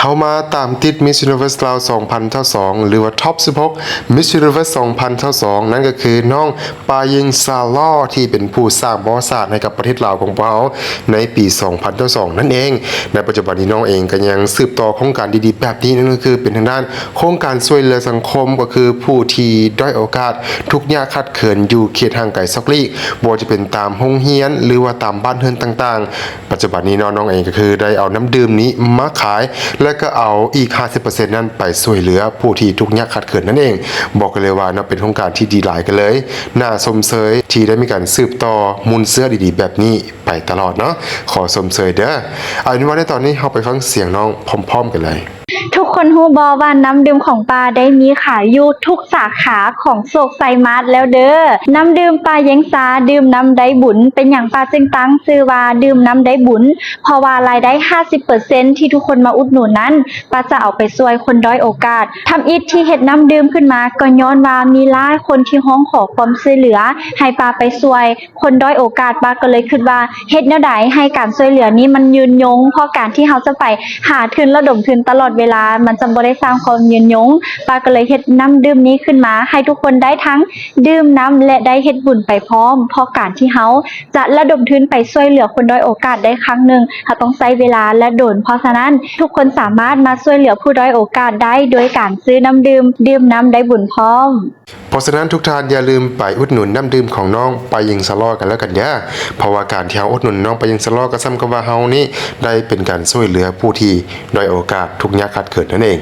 ເຮົາມາຕາມຕິດ Miss Universe ລາວ ສອງພັນຊາວສອງ ຫຼືວ່າ Top ສິບຫົກ Miss Universe ສອງພັນຊາວສອງ ນັ້ນກໍຄືນ້ອງປາຍິງ ຊາລໍ ທີ່ເປັນຜູ້ສ້າງປະຫວັດສາດໃຫ້ກັບປະເທດລາວຂອງພວກເຮົາໃນປີສອງພັນຊາວສອງນັ້ນເອງ. ໃນປັດຈຸບັນນີ້ນ້ອງເອງກໍຍັງສືບຕໍ່ໂຄງການດີໆແບບນີ້ ນັ້ນກໍຄືເປັນທາງດ້ານໂຄງການຊ່ວຍເຫຼືອສັງຄົມ ກໍຄືຜູ້ທີ່ດ້ອຍໂອກາດ ທຸກຍາກຂາດເຂີນຢູ່ເຂດຫ່າງໄກຊອກຫຼີກ ບໍ່ວ່າຈະເປັນຕາມໂຮງຮຽນ ຫຼືວ່າຕາມບ້ານເຮືອນຕ່າງໆ. ປັດຈຸບັນນີ້ເນາະ ນ້ອງເອງກໍຄືໄດ້ເອົານ້ຳດື່ມນີ້ມາຂາຍ ແລະກໍເອົາອີກຫ້າສິບເປີເຊັນນັ້ນໄປຊ່ວຍເຫຼືອຜູ້ທີ່ທຸກຍາກຂາດເຂີນນັ້ນເອງ. ບອກກັນເລີຍວ່າເນາະ ເປັນໂຄງການທີ່ດີຫຼາຍກັນເລີຍ, ໜ້າຊົມເຊີຍທີ່ໄດ້ມີການສືບຕໍ່ມູນເຊື້ອດີໆແບບນີ້ໄປຕະຫຼອດເນາະ. ຂໍຊົມເຊີຍເດີ້. ເອົາເປັນວ່າໃນຕອນນີ້ເຮົາໄປຟັງສຽງນ້ອງພ້ອມໆກັນເລີຍ. ທຸກຄົນຮູ້ບໍ່ວ່ານ້ຳດື່ມຂອງປາໄດ້ມີຂາຍຢູ່ທຸກສາຂາຂອງໂຊກໄຊມາດແລ້ວເດີ້. ນ້ຳດື່ມປາເຢັງຊາ ດື່ມນຳໄດ້ບຸນ. ເປັນຫຍັງປາຈຶ່ງຕັ້ງຊື່ວ່າດື່ມນຳໄດ້ບຸນ? ເພາະວ່າລາຍໄດ້ຫ້າສິບເປີເຊັນທີ່ທຸກຄົນມາອຸດໜູນນັ້ນ ປາຈະເອົາໄປຊ່ວຍຄົນດ້ອຍໂອກາດ. ທຳອິດທີ່ເຮັດນ້ຳດື່ມຂຶ້ນມາ ກໍຍ້ອນວ່າມີຫຼາຍຄົນທີ່ຮ້ອງຂໍຄວາມຊ່ວຍເຫຼືອໃຫ້ປາໄປຊ່ວຍ ຄົນດ້ອຍໂອກາດ, ປາກໍເລີຍຄິດວ່າເຮັດແນວໃດໃຫ້ການຊ່ວຍເຫຼືອນີ້ມັນຍືນຍົງ, ເພາະການທີ່ເຮົາຈະໄປຫາທຶນລະດົມທຶນຕະຫຼອດເວລາ ມັນຈະບໍ່ໄດ້ສ້າງຄວາມຍືນຍົງ. ປາກໍເລີຍເຮັດນ້ຳດື່ມນີ້ຂຶ້ນມາໃຫ້ທຸກຄົນໄດ້ທັງດື່ມນ້ຳ ແລະ ໄດ້ເຮັດບຸນໄປພ້ອມ, ເພາະການທີ່ເຮົາຈະລະດົມທຶນໄປຊ່ວຍເຫຼືອຄົນດ້ອຍໂອກາດໄດ້ຄັ້ງໜຶ່ງ ເຮົາຕ້ອງໃຊ້ເວລາ ແລະ ດົນ. ເພາະສະນັ້ນ ທຸກຄົນສາມາດມາຊ່ວຍເຫຼືອຜູ້ດ້ອຍໂອກາດໄດ້ໂດຍການຊື້ນ້ຳດື່ມ, ດື່ມນ້ຳໄດ້ບຸນພ້ອມ. ເພາະສະນັ້ນທຸກທ່ານຢ່າລືມໄປອຸດໜູນນ້ຳດື່ມຂອງນ້ອງປາຍິງຊາລໍກັນແລ້ວກັນເດີ້, ເພາະວ່າການທີ່ເຮົາອຸດໜູນນ້ອງປາຍິງຊາລໍກໍສ່ຳກັບວ່າເຮົານີ້ໄດ້ເປັນການຊ່ວຍເຫຼືອຜູ້ທີ່ດ້ອຍໂອກາດ ທຸກຍາກຂາດເຂີນນັ້ນເອງ.